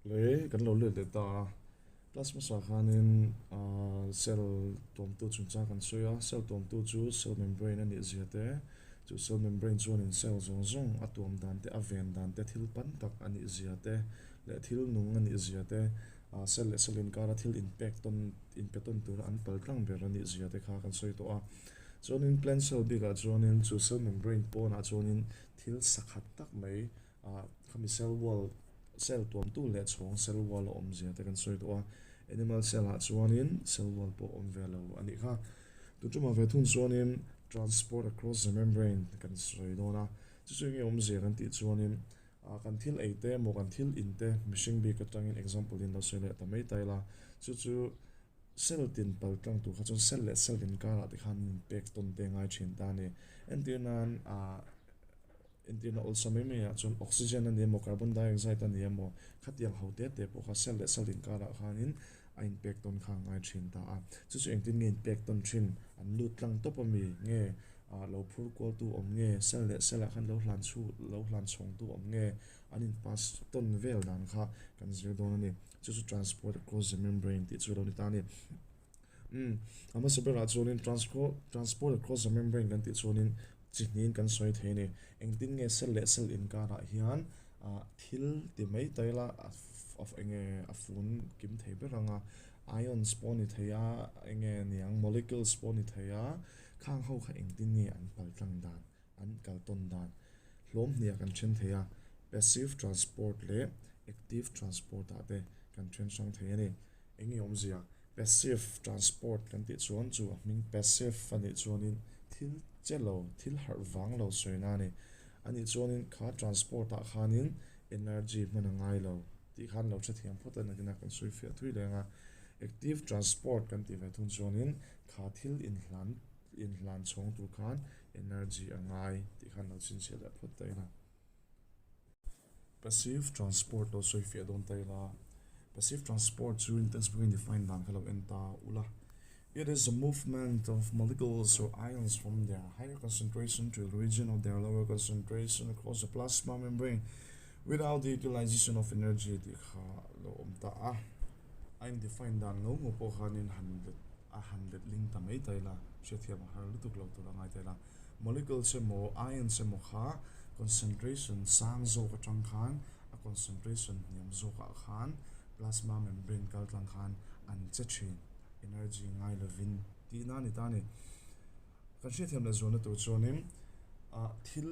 Lei kan lo let leh ta a, class hmasa khanin cell tuamtu chungchang kan sawi a, cell tuamtu chu cell membrane a nih zia te, chu cell membrane chuanin cell zawng zawng a tuam dan te, a ven dan te, thil pan tak a nih zia te leh thil nung a nih zia te, cell leh cell inkara thil inpek tawn inpe tawn tura an pal tlang ber a nih zia te kha kan sawi tawh a. Chuanin plant cell bikah chuanin chu cell membrane pawnah chuanin thil sakhat tak mai Khami cell wall, cell tuamtu leh chhawng cell wall a awmzia te kan sawi tawh a, animal cell ah chuanin cell wall pawh awm ve lo a nih kha. Tun tumah ve thung chuanin transport across the membrane kan sawi dawn a, chu chu enge awmzia kan tih chuanin kan thil ei te emaw kan thil in te mihring bik atangin example in lo sawi leh ta mai ta ila, chu chu cell tin pal tlang tur kha chuan cell leh cell inkarah te khan in pek tawn te a ngai thin ta a ni. Entir nan ah. Entirna awlsam mai mai ah chuan oxygen a ni emaw carbon dioxide a ni emaw khatiang ho te te pawh kha cell leh cell inkarah khanin a inpek tawn kha a ngai thin ta a. Chu chu engtin nge inpek tawn thin? An lut tlang tawp a mi nge ah lo phur kual tu awm nge cell leh cell ah khan lo hlan chhu lo hlan chhawng tu awm nge an in pass tawn vel dan kha kan zir dawn a ni. Chu chu transport across the membrane tih chu a lo ni ta a ni. Umm, a hmasa berah chuanin transport across the membrane kan tih chuanin chi hnihin kan sawi thei a ni. Engtin nge cell leh cell inkarah hian ah thil ti mai ta ila eng nge a fun kim thei ber ang a, ions pawh a ni thei a, eng nge niang molecules pawh a ni thei a, khang ho kha engtin nge an paltlang dan, an kal tawn dan hlawm hniah kan then thei a, passive transport leh active transport ah te kan then hrang thei a ni. Eng nge awmzia? Passive transport kan tih chuan chu a hming passive a nih chuanin thil che lo, thil harh vang lo sawina a ni. A nih chuanin kha transport ah khanin energy hman a ngai lo tih khan lo hrethiam phawt a nakin a kan sawi fiah thui leng a. Active transport kan tih ve thung chuanin kha thil inhlan inhlan chhawng tur khan energy a ngai tih khan lo chhinchhiah leh phawt ta ila. Passive transport lo sawi fiah dawn ta ila, passive transport chu in textbook in define dan kha lo en ta ula. It is a movement of molecules or ions from their higher concentration to a region of their lower concentration across the plasma membrane without the utilization of energy tih kha lo awm ta a. A in define dan ngau ngau pawh khanin han let a han let ling ta mai ta ila, hriatthiam a har lutuk lo tur a ngai ta ila. Molecules emaw ions emaw kha concentration sang zawk atang khan a concentration hniam zawkah khan plasma membrane kal tlang khan an che thin, energy ngai lovin tihna a ni ta a ni. Kan hriatthiam leh zualna tur chuanin ah thil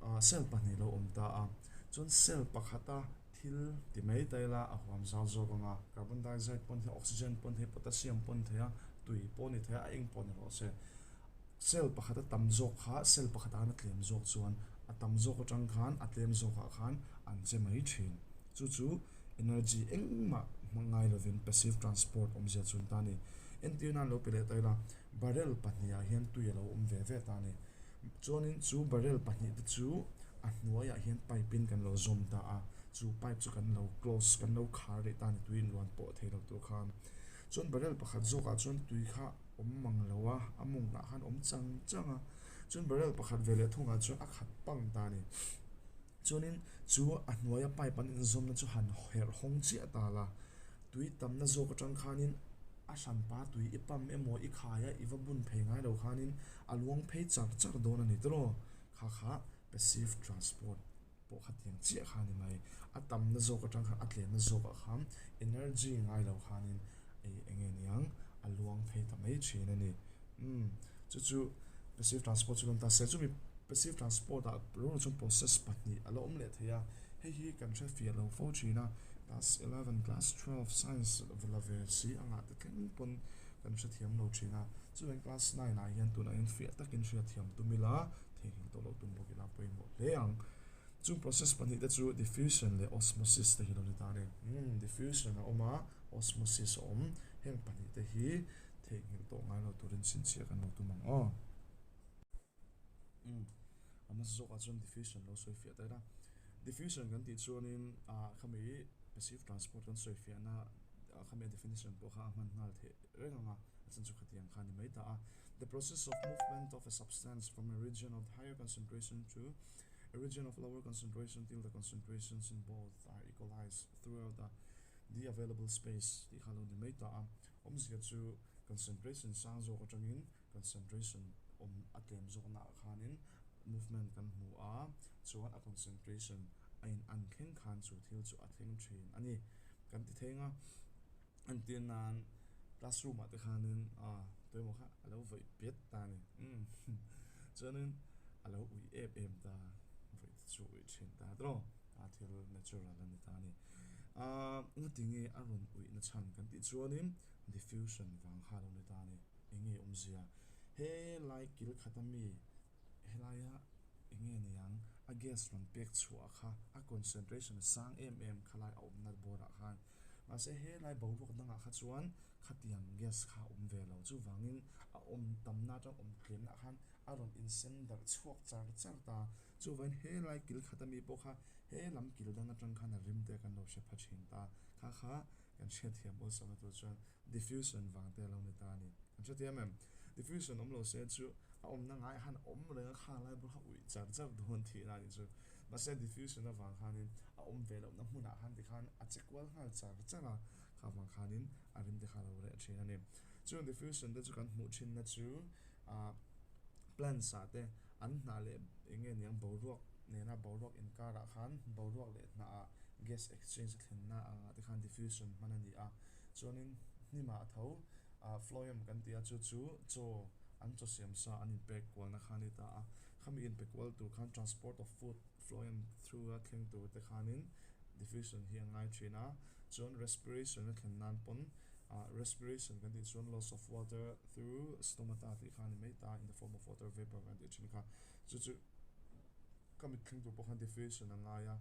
ah cell pahnih lo awm ta a, chuan cell pakhata thil ti mai ta ila a huam zau zawk ang a, carbon dioxide pawn thei a, oxygen pawn thei a, potassium pawn thei a, tui pawh a ni thei a, a eng pawh ni rawh se. Cell pakhat a tam zawk kha cell pakhat an a tlem zawk chuan a tam zawk atang khan a tlem zawkah khan an che mai thin. Chu chu energy engmah hmang ngai lovin passive transport awmzia chu an ta a ni. Entir nan lo pe leh ta ila, barrel pahnihah hian tui a lo awm ve ve ta a ni. Chuanin chu barrel pahnih te chu a hnuaiah hian pipe in kan lo zawm ta a, chu pipe chu kan lo close kan lo khar rih ta a ni tui inluan pawh thei lo tur khan. Chuan barrel pakhat zawkah chuan tui kha awm mang lo a, a mawngah khan awm chang chang a, chuan barrel pakhat ve leh thungah chuan a khat pang ta a ni. Chuanin chu a hnuaia pipe an inzawmna chu han herh hawng chiah ta la, tui tamna zawk atang khanin a hranpa tui i pump emaw i khai a i va bun phei ngai lo khanin a luang phei char char dawn a ni tawh aw, kha kha passive transport pawh kha tiang chiah kha a ni mai. A tamna zawk atang khan a tlenna zawkah khan energy ngai lo khanin ei eng nge niang a luang phei ta mai thin a ni. Umm chu chu passive transport chu kan ta se chumi passive transport ah rawng chuan process pahnih a la awm leh thei a, hei hi kan hre fiah lo fo thin a, class 11 class 12 science la ve si angah te thleng pawn kan hrethiam lo thin a, chuvang class 9 ah hian tunah hian fiah takin hriatthiam tum ila theihnghilh tawh loh tum bawk ila pawimawh hle ang. Chung process pahnih te chu diffusion leh osmosis te hi lo ni ta a ni. Umm diffusion a awm a, osmosis a awm. Heng pahnih te hi theihnghilh tawh ngai lo turin chhinchhiah kan lo tum ang aw. Umm a hmasa zawkah chuan diffusion lo sawi fiah ta ila. Diffusion kan tih chuanin ah khami passive transport kan sawi fiahna khami a definition pawh kha a hman nghal theih reng ang a, a chan chu khatiang kha a ni mai ta a. The process of movement of a substance from a region of higher concentration to a region of lower concentration till the concentrations in both are equalized throughout the. The available space tih kha a lo ni mai ta a. Awmzia chu concentration sang zawk atangin concentration awm a tlem zawknaah khanin movement kan hmu a, chuan a concentration a in an thleng khan chu thil chu a thleng thin a ni. Kan ti theng a, entir nan classroom ah te khanin ah tuemaw kha a lo vawih piat ta a ni umm chuanin a lo ui em em ta vawih te chu uih thin ta tawh a thil natural a ni ta a ni. Ah ngatinge a rawn uih na chhan kan tih chuanin diffusion vang kha a lo ni ta a ni. Enge awmzia? He lai kil khata mi helaia enge niang a gas rawn pek chhuah kha a concentration a sang em em khalai a awmna board ah khan mahse helai boruak dangah kha chuan khatiang gas kha a awm ve lo chuvangin a awm tamna atang awm tlemna khan a rawn insem darh chhuak char char ta chuvangin helai kil khata mi pawh kha he lam kil dang atang khan a rim te kan lo hre pha thin ta kha kha kan hriatthiam awlsam na tur chuan Diffusion vang te a lo ni ta a ni. Kan hre thiam em? Diffusion awm lo se chu a awmna ngai han awm reng a, khang lai bawk kha uih char char dawn thihna a nih chu. Mahse diffusion avang khanin a awm ve lohna hmunah khan tikhan a che kual nghal char char a, kha vang khanin a rim te kha a lo reh thin a ni. Chung diffusion te chu kan hmuh thinna chu ah plants ah te an hnah leh eng nge niang boruak nena boruak inkarah khan boruak leh hnah ah gas exchange a thlenna angah te khan diffusion hman a ni a. Chuanin hnimah a tho a phloem kan ti a chu chu chaw an chaw siam sa an inpek kualna kha a ni ta a khami inpe kual tur khan transport of food phloem through a thleng tur te khanin diffusion hi a ngai thin a chuan respiration a thlen nan pawn ah respiration kan tih chuan loss of water through stomata tih kha a ni mai ta in the form of water vapour kan tih thin kha chu chu khami thleng tur pawh khan diffusion a ngai a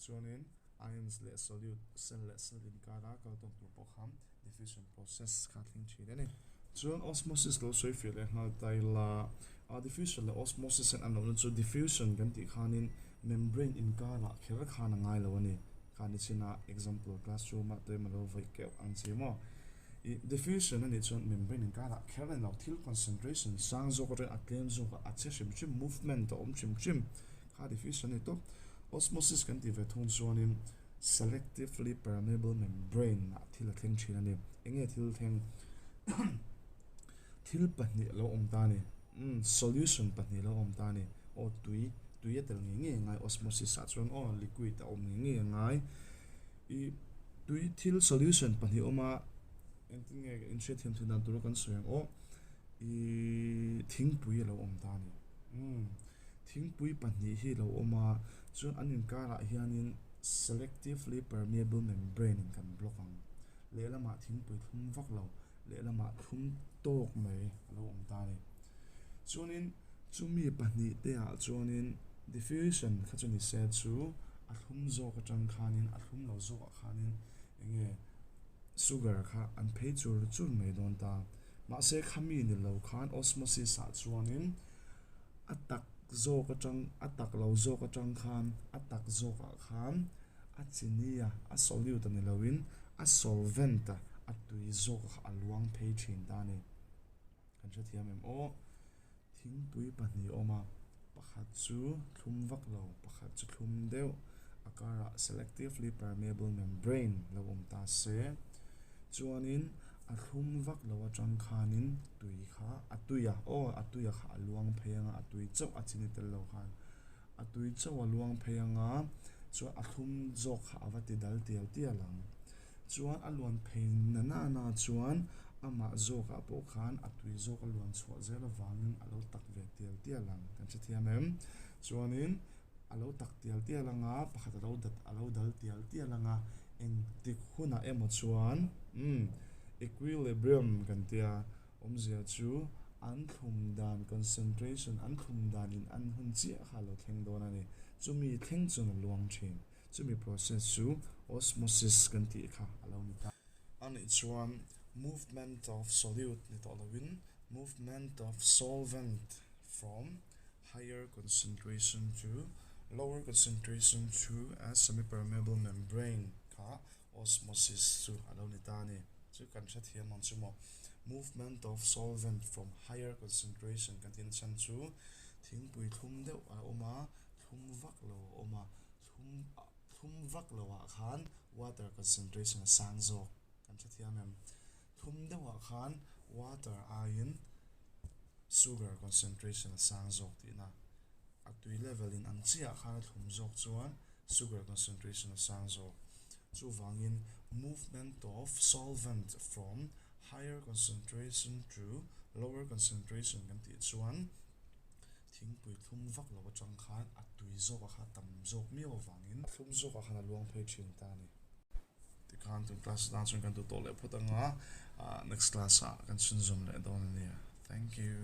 chuanin. Ions leh solute, cell leh cell inkara kal tawn tur pawh khan diffusion process kha a thleng thin a ni. Chuan osmosis lo sawi fiah leh nghal ta ila, a diffusion leh osmosis hian an lohna chu diffusion kan tih khanin membrane inkarah kher khan a ngai lo a ni. Kha ni chin a example classroom ah tuemaw lo vawi keuh ang che maw. I diffusion a nih chuan membrane inkarah kher a ni lo, thil concentration sang zawk atangin a tlem zawk a, a che hrim hrim, movement a awm hrim hrim kha diffusion a ni tawp. Osmosis kan tih ve thung chuanin selectively permeable membrane ah thil a thleng thin a ni. Enge thil thleng? Thil pahnih a lo awm ta a ni. Umm solution pahnih a lo awm ta a ni. Aw tui, tui a tel ngei ngei a ngai osmosis ah chuan aw liquid a awm ngei ngei a ngai. Ih tui thil solution pahnih a awm a, engtin nge inhriatthiam theih dan tura kan sawi ang aw. Ih thingpui a lo awm ta a ni. Umm. Thingpui pahnih hi lo awm a, chuan an inkarah hianin selectively permeable membrane in kan block ang. Lehlamah thingpui thlum vak lo, lehlamah thlum tawk mai a lo awm ta a ni. Chuanin chumi pahnih te ah chuanin diffusion kha chu ni se chu a thlum zawk atang khanin a thlum lo zawk ah khanin eng nge sugar kha an phei chur chur mai dawn ta. Mahse khami ni lo khan osmosis ah chuanin. A tak zawk atang, a tak lo zawk atang khan, a tak zawkah khan a chini a, a solute a ni loin a solvent a, a tui zawk kha a luang phei thin ta a ni. Kan hrethiam em aw? Thingpui pahnih a awm a, pakhat chu thlum vak lo, pakhat chu thlum deuh, a karah selectively permeable membrane lo awm ta se, chuanin A thlum vak lo atang khanin tui kha a tui a, aw a tui a kha a luang phei anga a tui chauh a chini tel lo khan a tui chauh a luang phei anga chuan a thlum zawk kha a va ti dal tial tial ang. Chuan a luan phei na na na chuan amah zawkah pawh khan a tui zawk a luan chhuah zel avangin a lo tak ve tial tial ang kan hrethiam em? Chuanin. A lo tak tial tial ang a, pakhat a lo dat a lo dal tial tial ang a, engtik hunah emaw chuan umm equilibrium kan tia awmzia chu an thlum dan concentration an thlum dan in an hun chiah kha a lo thleng dawn a ni. Chumi thleng chuan a luang thin. Chumi process chu osmosis kan tih kha a lo ni ta. A nih chuan movement of solute ni tawh loin movement of solvent from higher concentration to lower concentration through a semi-permeable membrane kha osmosis chu a lo ni ta a ni. Chu kan hrethiam ang chu maw? Movement of solvent from higher concentration kan tihna chhan chu thingpui thlum deuh a awm a, thlum vak lo a awm a, thlum thlum vak lo ah khan. water concentration a sang zawk. Kan hrethiam em? Thlum deuhah khan water aiin sugar concentration a sang zawk tihna. A tui level in ang chiah khan a thlum zawk chuan sugar concentration a sang zawk. Chuvangin movement of solvent from higher concentration to lower concentration kan tih chuan thingpui thlum vak lo atang khan a tui zawk a kha tam zawk miau avangin thlum zawk ah khan a luang phei thin ta a ni. Tikhan tun class tan chuan kan duh tawh leh phawt anga next class ah kan chhunzawm leh dawn a nia. Thank you.